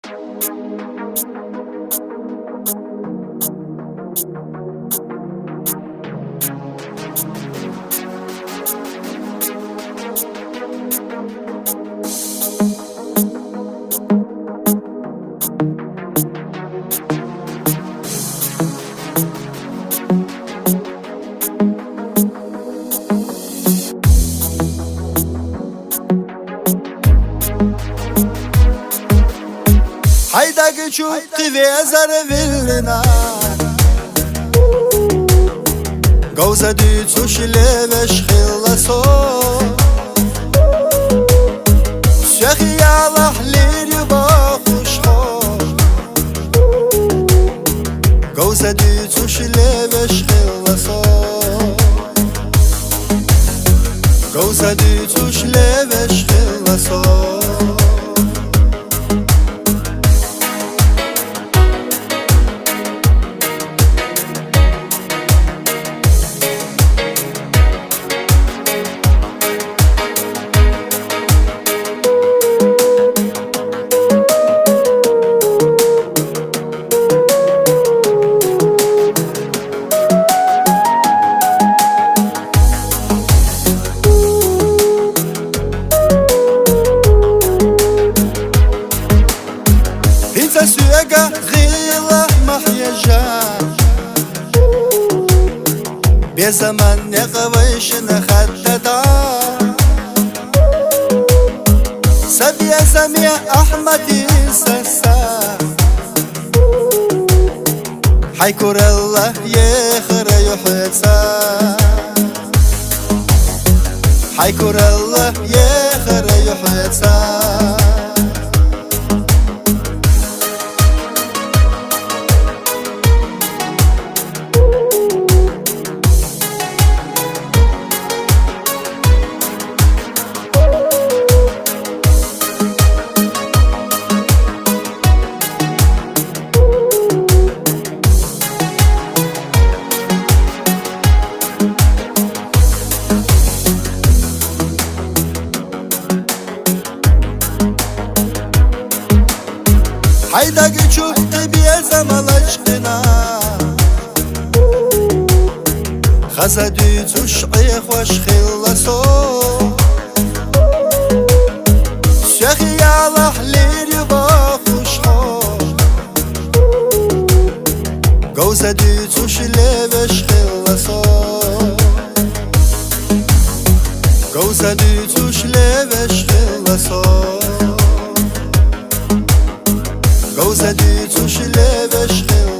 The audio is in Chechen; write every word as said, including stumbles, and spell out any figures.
ХӀай, даг чу кхы везар виллина, говза дуьйцуш левеш хилла со. Сехьялахь лир бахуш хо, говза дуьйцуш левеш хилла со. Говза дуьйцуш левеш хилла со. ХӀинца соьга гӀийла ма хьежа, безаман некъ вайшинна хаттада. Са безаме Ахьмадиса са, хьай куралла ехар ю хьоьца. Хьай куралла ехар ю хьоьца. ХӀай, даг чу кхы безам лачкъина, хаза дуьйцуш Ӏехош хилла со. Сехьялахь лир бахуш хо, говза дуьйцуш левеш хилла со. Говза дуьйцуш левеш хилла со. Говза дуьйцуш левеш хилла